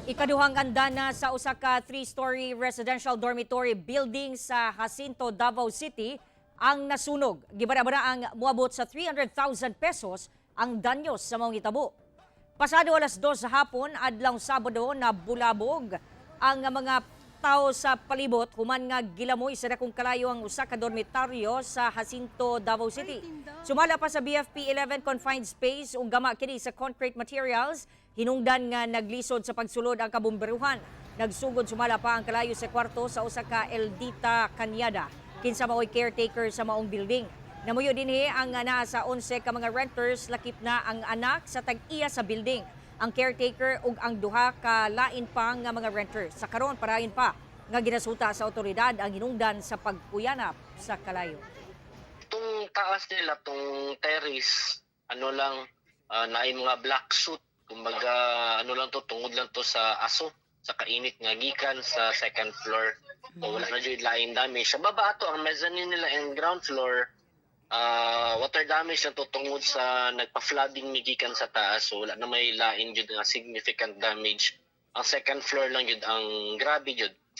Ikaduhang andana sa usa ka three-story residential dormitory building sa Jacinto, Davao City ang nasunog. Gibara-bara ang moabot sa 300,000 pesos ang danyos sa maong hitabo. Pasado alas 2 sa hapon, adlaw Sabado, na bulabog ang mga tao sa palibot human nga gilamoy sa dakong kalayo ang usa ka dormitaryo sa Jacinto, Davao City. Sumala pa sa BFP 11 confined space ug gama kini sa concrete materials, hinungdan nga naglisod sa pagsulod ang kabomberuhan. Nagsugod sumala pa ang kalayo sa kwarto sa usa ka Eldita Kanyada, kinsa maoy caretaker sa maong building. Namuyo dinhi ang naa sa 11 ka mga renters, lakip na ang anak sa tag-iya sa building, ang caretaker ug ang duha ka lain pa nga mga renters. Sa karon, parayon pa nga ginasuta sa otoridad ang hinungdan sa pagkuyanap sa kalayo. Itong taas nila, tong terrace, ano lang, naay mga black soot. Kumbaga, ano lang to, tungod lang to sa aso, sa kainit nga gikan sa second floor. So, wala na jud lain damage. Sa baba ato, ang mezzanine nila and ground floor, water damage lang to tungod sa nagpa-flooding ni gikan sa taas. So, wala na may lain jud nga significant damage. Ang second floor lang jud ang grabe jud.